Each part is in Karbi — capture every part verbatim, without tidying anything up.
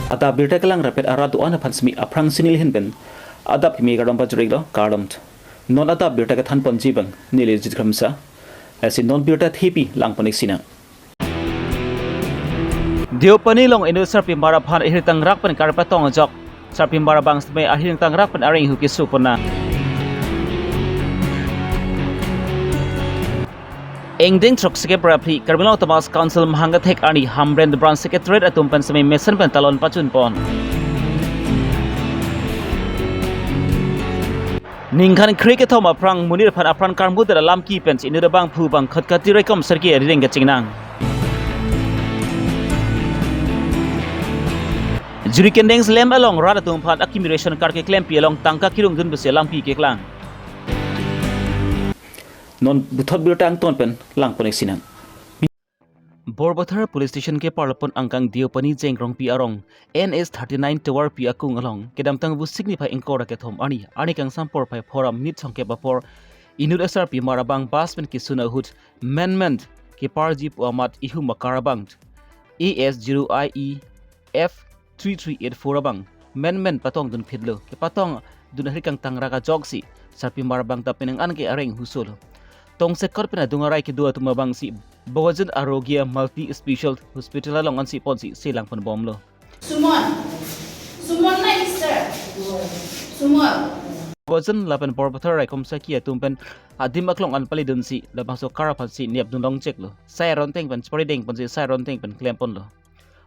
Adap birta kelang rapet arat do-an aphan semi aphrangsi neli ahin pen adap kimi kardom pajir-iklo, kardom. Non adap birta kethan ponji abang neli Jit Kramsa. Lasi non birta thepi lang pon-ik sinang. Deopani along inut sarpimar aphan ahirtang rak pen kar patong ajok, sarpimar abang semi ahirtang rak pen areng hu keso pon nang. Ingdeng throksikep ra phli Karbi Anglong Autonomous Council mahang kethek arni Hamren Branch Secretariat atum pen semi mesen pen talon pachun pon. Ningkan kre kethom aphrang monit aphan apran karmu dera lamki pensi inut abangphu bang Khatkati Raikom Sirke arideng kachingnang. Jurikendeng Slem along rat atum aphan akimi ration card keklempi along tangka kirungdun besi lampi keklang. Non puthot birta angton pen lang pon-ik sinang. Borbathar Police Station keparlo pon angkang Deopani Jengrongpi arong N H thirty-nine tovar pi akung along kedamtang Vosik niphai ingkoi ra kethom arni, arni kangsam porphai pho ra minit songkep apor inut asarpimar abang bus pen kesun ahut menmen keparji pu amat ihum akar abang A S zero I E F three three eight four abang menmen patongdun phitlo. Kepatongdun ahirtang rak ajoksi sarpimar abang ta penang an ke areng hu solo. Tongsekot pen adung arai kedo atum abangsi Bokajan Arogya Multi Special Hospital along ansi ponsi selang ponbomlo. Sumon. Sumon na, sir. Sumon. Bokajan lapen Borbathar Raikom Sirke atum pen adim aklong an palidunsi labangso kar aphansi nepdun longcheklo. Sai aron ateng pen chepari deng ponsi sai aron ateng pen klem ponlo.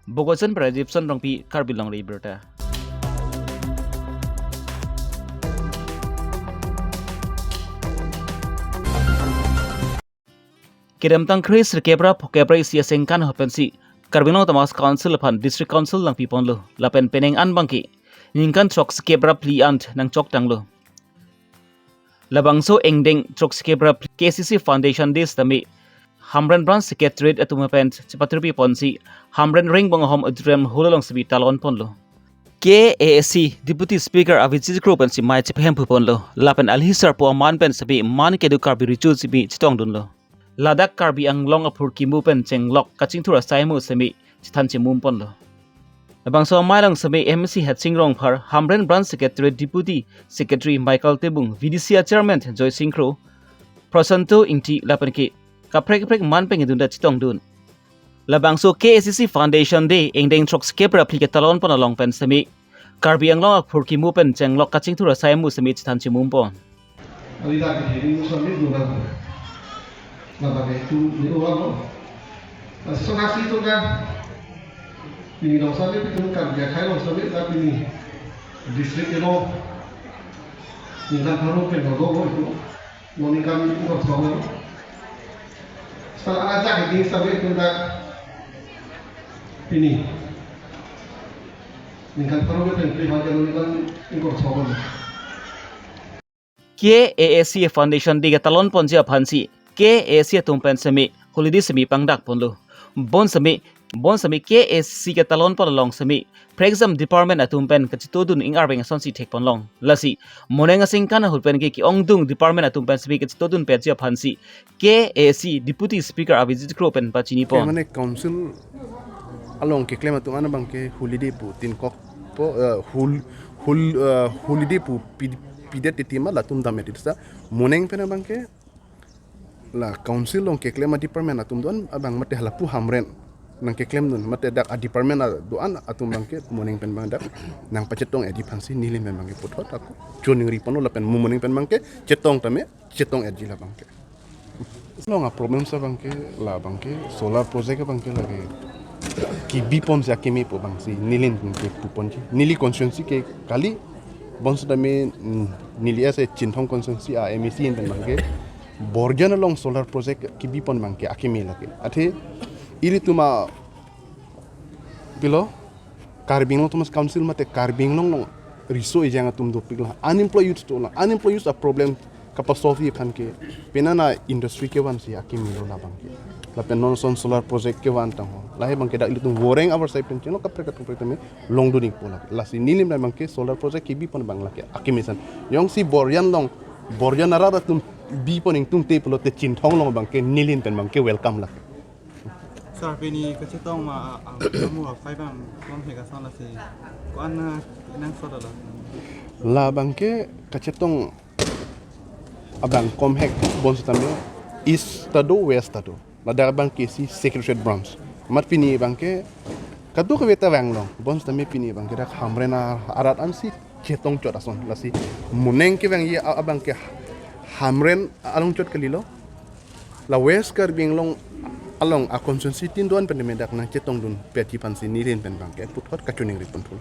Bokajan pen Rajiv Son Rongpi, Karbi Longri Abirta. Kedamtang kre sirkep ra phokep ra isi aningkan ahut pensi Karbi Anglong Autonomous Council aphan District Council langpi ponlo. Lapen penang an abangke ningkan throksikep ra phli an nangchok tanglo. Labangso ingdeng throksikep ra phli K A C C Foundation Day sitame Hamren Branch Secretariat atum pen chepatirpi ponsi Hamren Ringbong Ahom Auditorium Hall along semi talon ponlo. K A A C Deputy Speaker Avijit Kro pensi mei chepehem pu ponlo. Lapen alhi sarpo aman pen semi man kedo Karbi Recho semi chetongdunlo. Ladak Karbi Anglong aphurkimo pen chenglok kachingthur asai mo semi chethan chemum ponlo. Labangso amei along semi M A C Headsing Rongphar, Hamren Branch Secretary Deputy Secretary Michael Tebung, V D C Chairman Joysing Kro, Prasanto Ingti lapen ke kaprek kaprek man pen kedun ta chetongdun. Labangso K A C C Foundation Day ingdeng throksikep ra phli ketalon pon along pen semi Karbi Anglong aphurkimo pen chenglok kachingthur asai mo semi chethan chemum pon. Alida ke hini mo sami dona. Nada ke tu ni orang lo. Sona si tu kan. Pini dong sami tu kan dia kai lo sami tapi ni district ni lo. Ni kan baru ke lo lo itu. Lo ni kan lo lo. Setelah anak jadi sami tu kan pini. Ni kan baru ke pini kan lo ni kan lo lo. K A A C Foundation Day ketalon ponji aphansi K A A C atum pen semi holiday semi pangdak ponlo. Bon semi, bon semi K A A C ketalon pon along semi prekjam department atum pen kachetongdun ing arveng asonsi thek ponlong. Lasi moneng aningkan ahut pen ke ke-ongdung department atum pen semi kachetongdun petji aphansi K A A C Deputy Speaker Avijit Kro pen pachini pon. Mane council along keklem atum an abang ke holiday pu tin kok po, eh, hul-, hul-, eh, holiday pu pi-, pidet titi ma latum damet titi sa moneng pen abang ke la council along keklem a department atum do-an abang mate halapu Hamren nangkeklemdun mate dak a department a do-an atum abang ke moneng pen abang dak nangpachetong-etji aphansi nelimen abang ke puthot ako choningri ponlo lapen mo moneng pen abang ke chetong tame chetong-etji labang ke. Along a problem sa abang ke la abang ke solar project abang ke lake kebi ponsi akimi pu abangsi nelimen ke pu ponji. Neli constituency ke kali bonsitame, mm, neli ase Chinthong constituency a M A C pen abang ke Borjan along solar project kebi pon abang ke akimi lake. Athe ilitum a pilo Karbi Anglong Autonomous Council mate Karbi Anglong along riso ejang atum dopik la unemployed youth to la unemployed youth a problem kapasolve aphan ke penang a industry kevansi akimi lo labang ke lapen non ason solar project kevan tangho lahai abang ke dak ilitum voreng avar sai pen cheno kaprek kaprek tame longdun-ikpo la lasi nelimen abang ke solar project kebi pon abang lake akimi ason jongsi Borjan along Borjan arat atum bi pon ingtungte pulote Chinthong along abang ke nelimen abang ke welcome lake. Karbi ni kachetong ma a, a, amu aphai abang komhek ason lasi ko-an, ah, nang sot lo? Labang ke kachetong abang komhek bonsitame East ta do, West ta do. Ladak abang ke isi Secretariat Branch. Amat pini abang ke kadokave ta vang long. Bonsitame pini abang ke dak Hamren a, arat ansi chetong chot ason. Lasi moneng kevangji a, abang ke Hamren along chot kalilo. La West Karbi Anglong along a constituency tin do-an pen me dak nangchetongdun petji aphansi nelihin pen abang ke puthot kachiningri ponthu.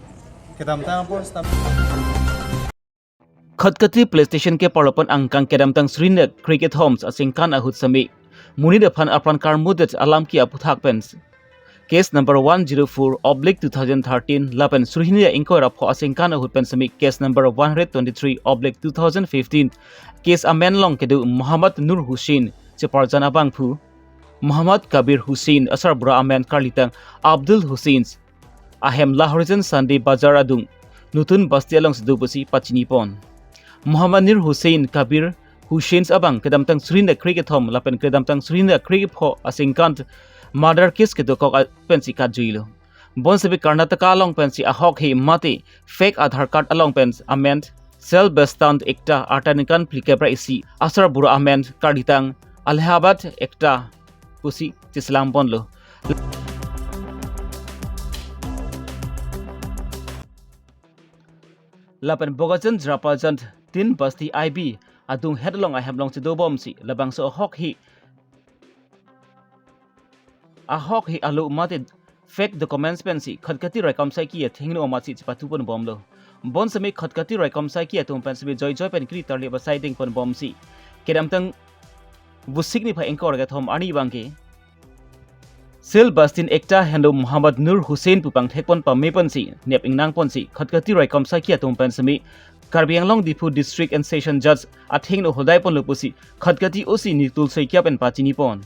Kedamtang apor stam. Khatkhati Police Station keparlo pen angkang kedamtang suri hini kre kethom aningkan ahut sitame monit aphan apran karmudet alam ke aputhak pen case number one zero four oblique two thousand thirteen lapen suri hini ingkoi ra pho aningkan ahut pen sitame case number one hundred twenty-three oblique two thousand fifteen case amen along kedo Muhammad Nur Hussain cheparjan abangphu, Muhammad Kabir Hussain asarbura amen karlitang Abdul Hussain ahem Lahorijan Sunday Bazar adung Nutun Basti alongsi do pusi pachini pon. Muhammad Nur Hussain, Kabir Hussain abang kedamtang suri hini kre kethom lapen kedamtang suri hini kre kepho aningkan murder case kedokok a, pensi katjuilo. Bonsitame Karnataka along pensi ahok he mate fake Aadhaar card along pen amen Sel Bestant Ekta arta ningkan phlikep ra isi asarbura amen karlitang Allahabad Ekta pusi cheselam ponlo. Lapen Bokajan Jrapajan Tin Basti I B adung het along ahem alongsi dobomsi labangso ahok he ahok he alo mate fake documents pensi Khatkhati raikom saiki athengno amatsi chepathu ponbomlo. Bonsitame Khatkhati raikom saiki atum pen sitame joijoi pen kri tarli basai ding ponbomsi kedamtang Vosik niphai ingkoi ra kethom arni abang ke Sel Bestant Ekta henlo Muhammad Nur Hussain pu pangthek pon pame pensi nep ingnang ponsi Khatkhati raikom saiki atum pen sitame Karbi Anglong Diphu District and Session Judge athengno hodai ponlo pusi Khatkhati O C Nitul Saikia pen pachini pon.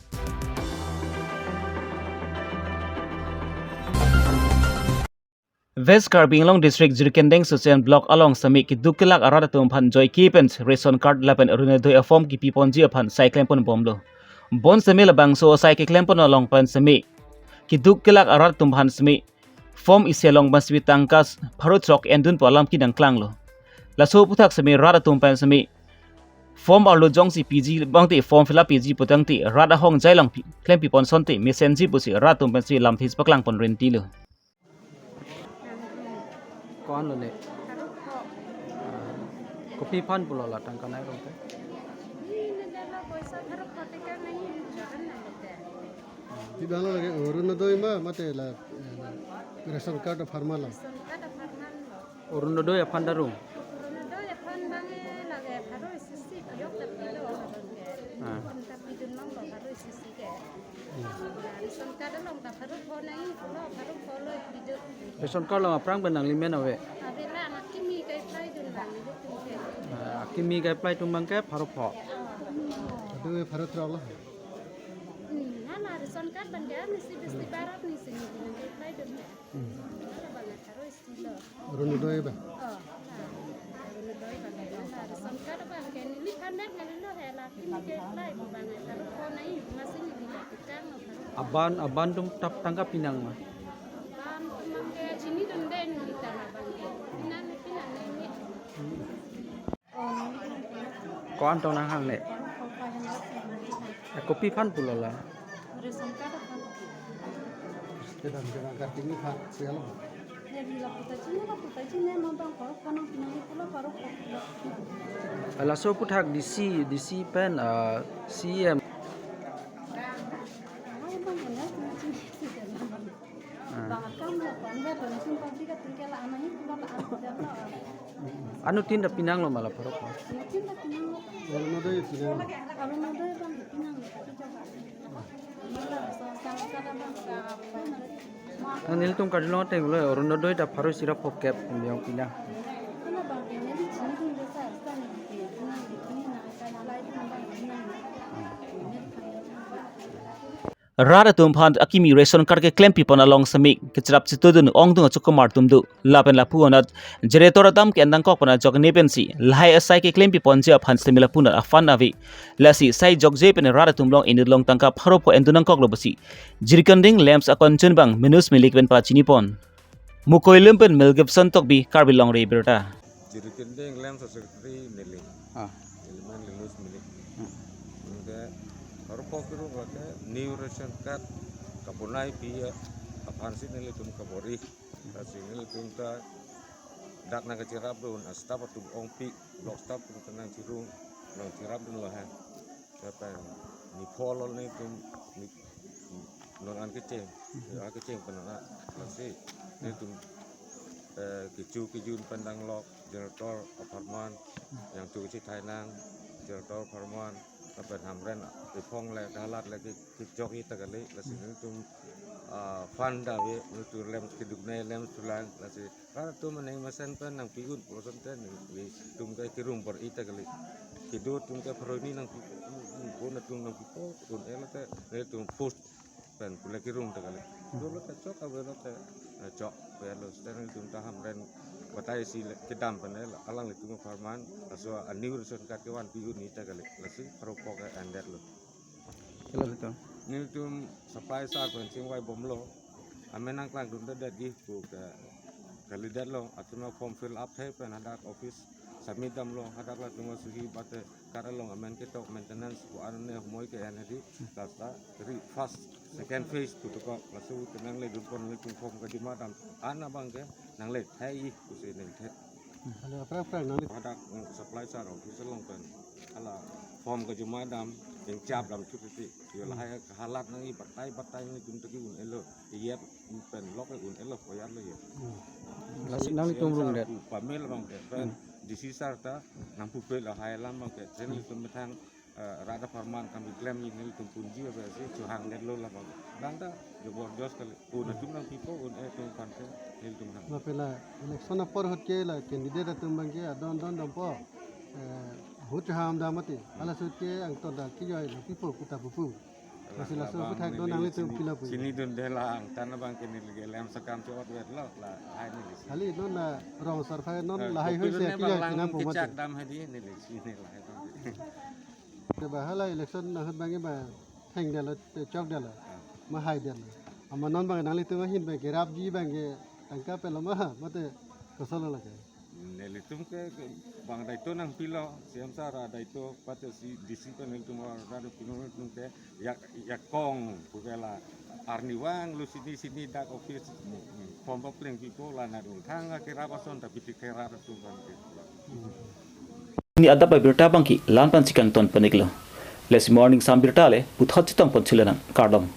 West Karbi Anglong District Jirikindeng Social Block along sitame keduk kelak arat atum aphan joike pen ration card lapen Orunodoi aform kipi ponji aphan sai klem ponbomlo. Bonsitame labangso sai keklem pon along pen sitame keduk kelak arat atum aphan sitame form isi along pen sitame tangka pharo throk endun pu alam kenangklanglo. Laso aputhak sitame rat atum pen sitame form arlo jongsi piji bangte form fill up piji putangte rat ahongjai along pi, klempi pon asonte mesenji pusi rat atum pensi lamthe paklang pon rentilo. Ko-an lo ne? Kopi aphan pulo la tangka nai rong te? Di bang lake Orunodoi ma mate la, eh, ration card aphan ma la? Ration card aphan ma lo. Orunodoi aphan ta rong? Orunodoi aphan bang ke lake pharo isi isi piyok ta pilo abang ke. Ah. Aphan ta pidun abang lo pharo isi isi ke. Ration card along ta pharo pho nai, pulo pharo pho lo pidun. Ration card along aphrang pen nangli men ave? Ave la, akimi ke-apply dun abang ke. Ah, akimi ke-apply dun abang ke pharo pho. Adu pharo throk lo. Hmm, na na ration card abang ke nisi Basti Bharat nisi ni ke-apply dun. Hmm. Abang ke pharo isi lo. Orunodoi abang? Oh, ah, Orunodoi abang ke. Na ration card abang ke neliphan dak ngalilo he la akimi ke-apply abang ke pharo pho nai masi ni di la pitang lo pharo. Aban, aban atum ta tangka pinang ma? Aban atum abang ke chinidunde neli ta abang ke. Pinang, pinang nai ni. Ko-an tong nanghang ne? Eh, kopi aphan pulo la? Ration card aphan. Kedam kedam karting aphan, sialo. Ya, di lapu ta chini, lapu ta chini, ma bang pharo pho nangpi nangji pulo pharo pho. Laso aputhak D C, D C pen, ah, C M. Ah, bang, ya, chini, chini, chini, chini. Ah. Bang akam lo, pan ba, pan sum pan tiga tingke la anahi pulo la anahi jalo. Anuttin ta pinang lo ma la pharo pho? Anuttin ta pinang lo. Orunodoi pinang lo. Orunodoi abang pinang lo. Nang nelitum karjulong ateng lo Orunodoi ta pharo isi ra phokep pembiong pinang. Pulo abang ke neli chinidunde sa, sa neli ke pinang, pinang, pinang, pinang, pinang. Rat atum aphan akimi ration card keklem pipon along semik kecherap chitudun ongdung achokomar atum do. Lapen lapu anat generator adam ke-en nangkok pon ajok ne pensi lahai asai keklem piponji aphan semi lapu anat a-fund ave. Lasi sai jokje pen rat atum along inut along tangka pharo pho endun nangkoklo pusi Jirikinding lamps akonchun abang Minus Milik pen pachini pon. Mukoi Lum pen Mel Gibson Tokbi, Karbi Longri Abirta. Jirikinding lamps a-secretary neli. Ah. Neli men Linus Milik. Hmm. Anke, arpo kerung lake new ration card kabonai pi aphansi nelitum kabor-i. Lasi nelitum ta dak nangkacherapdun a-staff atum ongpi, block staff atum ta nangcherung, nangcherapdun lahai. Lapen ni pholol nelitum ni non an kecheng, ya kecheng pen non an. Lasi nelitum, eh, kecho kejun pen danglok generator apharman, yang tu kechethai nang generator apharman, lapen hamren iphong le kahalat le ke, kejok-i ta kali. Lasi nelitum, ah, fund ave, nelitum lamps keduk ne lamps thulang, lasi rat atum aning mesen pen nangpi-un pulote nelitum ke kerung bor-i ta kali. Kedo atum ke pharo hini nangpi, pon atum nangpipo un-e lote nelitum post pen pule kerung ta kali. Dolo ta chok ave lote, eh, chok ave lo, seta nelitum ta hamren batai si le kedam pen le alanglitum apharman, laso a-new ration card kevan pi-un-i ta kali. Lasi pharo pho ke endetlo. Kela betul. Nelitum supply sar pen chingvai bomlo. Amen nangklangdun ta detji pu ke kalidetlo. Athema form fill up thai pen hadak office submit damlo. Hadak latum asuhi bate card along amen ketok maintenance ko-an ne humoi ke-en hedi. Last ta ri first, second phase pu toko. Laso ke nangledun pon nelitum form kajuma dam. An abang ke nangle thai pusi nangthe. Hala aphrang aphrang nangli. Hadak, mm, supply sar office along pen hala form kajuma dam, ingchap dam chuti. Yo lahai kahalat nangji batai batai nelitum ta ke-un-elo. Iyat pen lok un-elo, koyat lo ya. Hmm. Lasi nanglitum rung det. Pamel abang ke pen D C sir ta nangpupe lahai alam abang ke. Jen nelitum methang, eh, rat apharman kami klemji nelitum punji ave si chohangdetlo labang. Dang ta jobor jos kali. Un atum nangpipo, un-e atum aphan ke nelitum hang. Lapen la election apor ahut ke la candidate atum abang ke adon don dampo. Eh, ahut chohang dam mati. Hala ahut ke angton ta kejoi nangpipo pu ta pupu. Lasi laso abang puthak neli don nanglitum chini, pila pu. Chinidunde la angtan abang ke neli ke lamps akam cho-otvetlo lahai neli si. Kali non la rong sarfai non, eh, lahai hui kopilo se ne kejoi bang lang chinam pu mati. Kechak dam hedi neli chini lahai abang. Ke ba hala election ahut abang ke ba thengdetlo, te chokdetlo. Ah. Ma haidetlo. Amat non abang nanglitum ahin abang kerapji abang ke tangka pelo ma, mate kosonlo lake. Nelitum ke, ke bang daito nangpilo, C M sir adaito, pate si D C pen nelitum adaito pino nelitum ke, ya, yakong, pu ke la, arnivang lo sini sini dak office, mm, mm, form papleng pipo la nang thang kerap ason tapi ti kerap atum kan ke. Pini adap abirta abang ke la-an pen si kangton pon-iklo. Lasi morning sam birta le puthot chetong pon thulo nang, kardom.